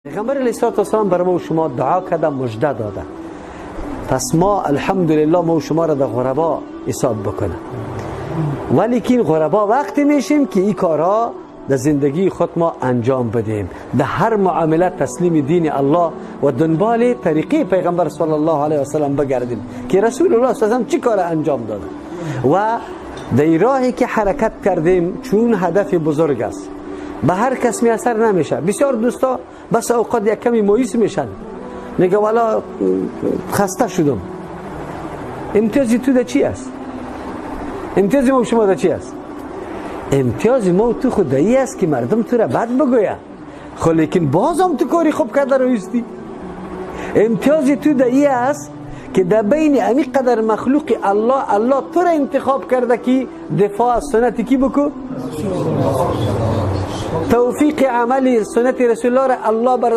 پیغمبر علیه السلام بر ما و شما دعا کرده، مژده داده. پس ما الحمدلله ما و شما را در غربا حساب بکنه، ولیکن غربا وقتی میشیم که این کارا در زندگی خود ما انجام بدیم، در هر معامله تسلیم دین الله و دنبال طریقه پیغمبر صلی الله علیه و سلم بگردیم که رسول الله صلی الله علیه و چی کار انجام داده و در راهی که حرکت کردیم، چون هدف بزرگ است به هر کس میسر نمیشه. بسیار دوستا بس اوقات یک کمی مایوس میشن، میگه والا خسته شدم. امتیازی تو در چی است؟ امتیاز ما و شما در چی است؟ امتیاز ما و تو خدایی است که مردم تو را بد بگویه، خب لیکن بازم تو کاری خوب کرده رویستی. امتیاز تو در ای است که در بین امی قدر مخلوق الله، الله تو را انتخاب کرده که دفاع از سنت کی بکو، توفیق عمل سنت رسول الله را الله بر